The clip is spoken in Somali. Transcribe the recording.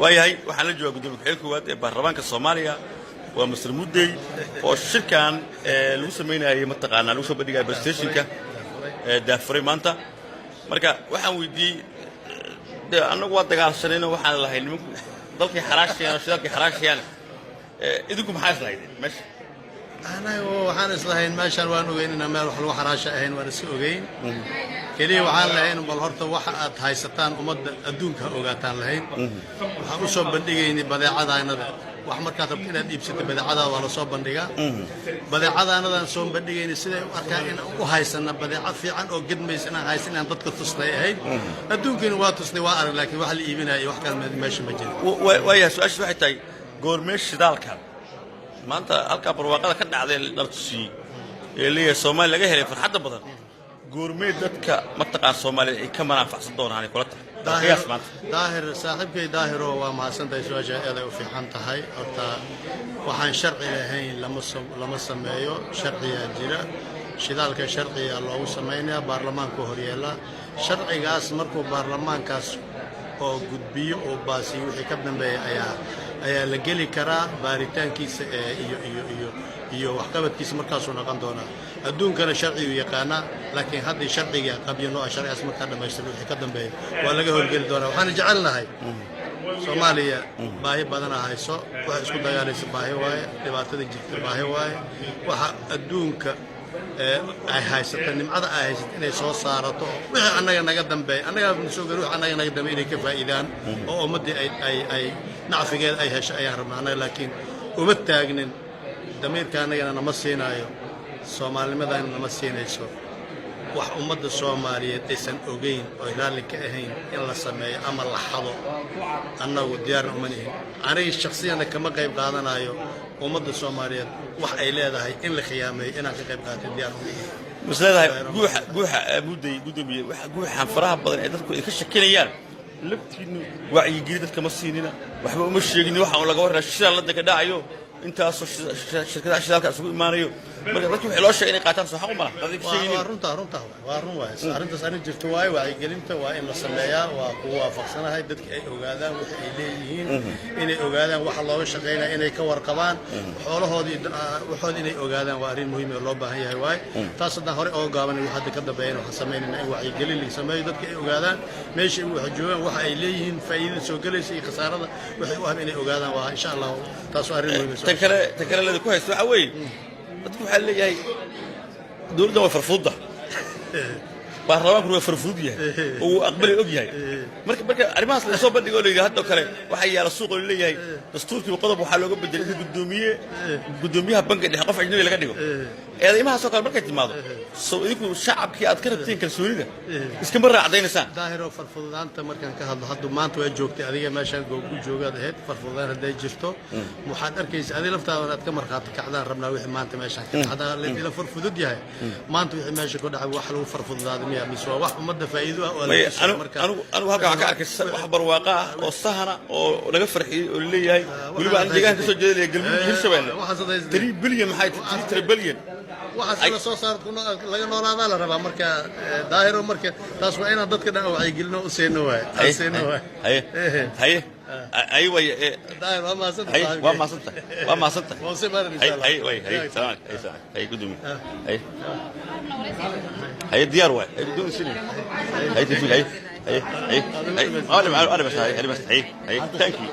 Waayahay, waxaan la joogaa gudoomiye ku-xigeenka koowaad ee baarlamaanka Soomaaliya, waa Mister Mudey, oo shirkan lagu samaynayay, mataqaanaa, lagu soo bandhigaya presentationka daafuray maanta. Marka waxaan weydiiyey, de annagu waa dagaalshanayno, waxaan lahay nimanku dalkii xaraashayaan oo shidaalkii xaraashayaan, idinku maxaa islahaydeen meesha? Anagu waxaan islahayn meeshaan waan ogeyn inaan meel wax lagu xaraasha ahayn, waan iska ogeyn. Keliya waxaan lahayn, bal horta waxa aad haysataan ummadda adduunka ha ogaataan lahayn. Waxaan u soo bandhigaynay badeecadaanada. Wax markaad rabto inaad iibsato, badeecadaada waa la soo bandhigaa. Badeecadaanadaan soo bandhigaynay siday u arkaan in u haysana badeecad fiican oo gedmaysa inaan haysan, inaan dadka tusnay ahayd. Adduunkiina waa tusnay, waa arag, laakiin wax la iibinaya iyo wax kale meesha ma jiro. Waayahay, su-aashaas waxay tahay, goormee shidaalkan maanta halkaa barwaaqada ka dhacday la tusiyey ee leeyahay Soomaaliya laga helay farxadda badan, goormee dadka mataqaan Soomaaliya ay ka manaafacsan doonaan ay kula tahay? Qiyaas maanta. Daahir, saaxiibkay Daahiro, waa mahadsantahay. Su-aasha aad ay u fiican tahay. Horta waxaan sharci lahayn lama sameeyo. Sharciyaa jira. Shidaalka sharciyaa loogu samaynayaa, baarlamaanku horyeelaa. Sharcigaas markuu baarlamaankaas oo gudbiyo oo baasiyo, wixii ka dambeeya ayaa la geli karaa baaritaankiisa ee iyo waxqabadkiisa markaasuu noqon doonaa. Adduunkana sharciguu yaqaanaa, laakiin haddii sharciga qabyo noo ah, sharcigaas markaa dhammaystiro, wixii ka dambeeya waa laga howlgeli doonaa. Waxaana jecelnahay, Soomaaliya baahi badana hayso, waxa isku dagaalaysa baahi waaye, dhibaatada jirta baahi waaye. Waxa adduunka ay haysata, nimcada ay haysata inay soo saarato, wixii annaga naga dambeeya, annagaa soo gari, wixii annaga naga dambeeya inay ka faa'iidaan oo ummaddii ay nacfigeeda ay hesho ayaan rabnaa annaga. Laakiin uma taagnin, damiirka annagana nama siinaayo, soomaalinimadana nama siinayso wax ummadda Soomaaliyeed aysan ogeyn oo raalli ka ahayn in la sameeyo ama la xado. Annagu diyaarna uma nihin. Aniga shakhsiyana kama qayb qaadanayo ummadda Soomaaliyeed wax ay leedahay in la khiyaameeyo inaan ka qayb qaatay diyaar uma ihin. Mas leedahay guuxa Mudday, gudoomiye, waxa guuxan faraha badan ee dadku ay ka shakinayaan laftiinnu wacyigeli dadka ma siinina, waxba uma sheegin, waxa un laga warraa shidaal la ka dhacayo, intaasoo shirkadaha shidaalka isugu imaanayo. Marka dadki wixii loo sheegay inay qaataan soo xaq uma laha dadka sheeginin? Waa runta, runta waa run waaye. Arrintaas arrin jirto waaye. Wacyigelinta waa in la sameeyaa, waa kugu waafaqsanahay. Dadka ay ogaadaan wixii ay leeyihiin, inay ogaadaan waxa looga shaqaynaya, inay ka warqabaan xoolahoodii, waxooda inay ogaadaan, waa arrin muhiim oo loo baahan yahay waaye. Taas haddaan horey ooga gaabanay, wax hadda ka dambeeyana waxaan samaynayna in wacyigelin la sameeyo, dadka ay ogaadaan meesha ay wax joogaan, waxa ay leeyihiin, faa'iidada soo gelaysa iyo khasaarada waxay u ah inay ogaadaan. Waa insha Allah, taas waa arrin muhiim. Tan kale leeda ku haysto waxaa weeye, dadku waxaa leeyahay dowladdan waa farfudda, baarlamaankuna waa farfudud yahay oo wuu aqbali og yahay. Marka arrimahaas la soo bandhigo oo la yidhi haddoo kale waxaa yaala suuq oo leeyahay dastuurkiiba qodob waxaa looga bedelay in gudoomiyaha banka dhexe qof ajnabi laga dhigo, eedaymahaasoo kale markay timaado, soo idinku shacabkii aad ka rabteen kalsoonida iskama raacdaynaysaan? Daahiro, farfududaanta markaan ka hadlo, haddu maanta waa joogtay adiga meeshaan googu joogaad ahayd. Farfududaan hadday jirto, waxaad arkaysa adiga laftaada aad ka markhaati kacdaan rabnaa wixii maanta meeshaan ka dhacda. La farfudud yahay maanta wixii meesha ku dhacay, wax lagu farfududaaday miya mise waa wax ummadda faa'iido ah oo la Maya, tusiyo? Marka anigu halkan waxaan ka arkay wax barwaaqo ah oo sahana oo laga farxiyey oo laleeyahay, weliba aan deegaanka kasoo jeedalaya, Galmudug, Hirshabelle, 3 billion, maxay 3 trillion. Waxaas la soo saar laga noolaadaa la rabaa. Marka Daahiro, marka taas waa inaan dadka dhan wacyigelino u siino waay, aan siino waay. Haye haye haye way. Daahir, waa mahadsantahay. Haye, waa mahadsantahay, waa mahadsantahay. Waa sii maran, insha haye. Allah. Haye way, haye, salaam haye, salaam haye, gudoomiye, haye haye, diyaar waay, haye gudoomiye, sini haye, tawfiiq, haye haye haye haye, ana bas, haye, haye, haye, thank you.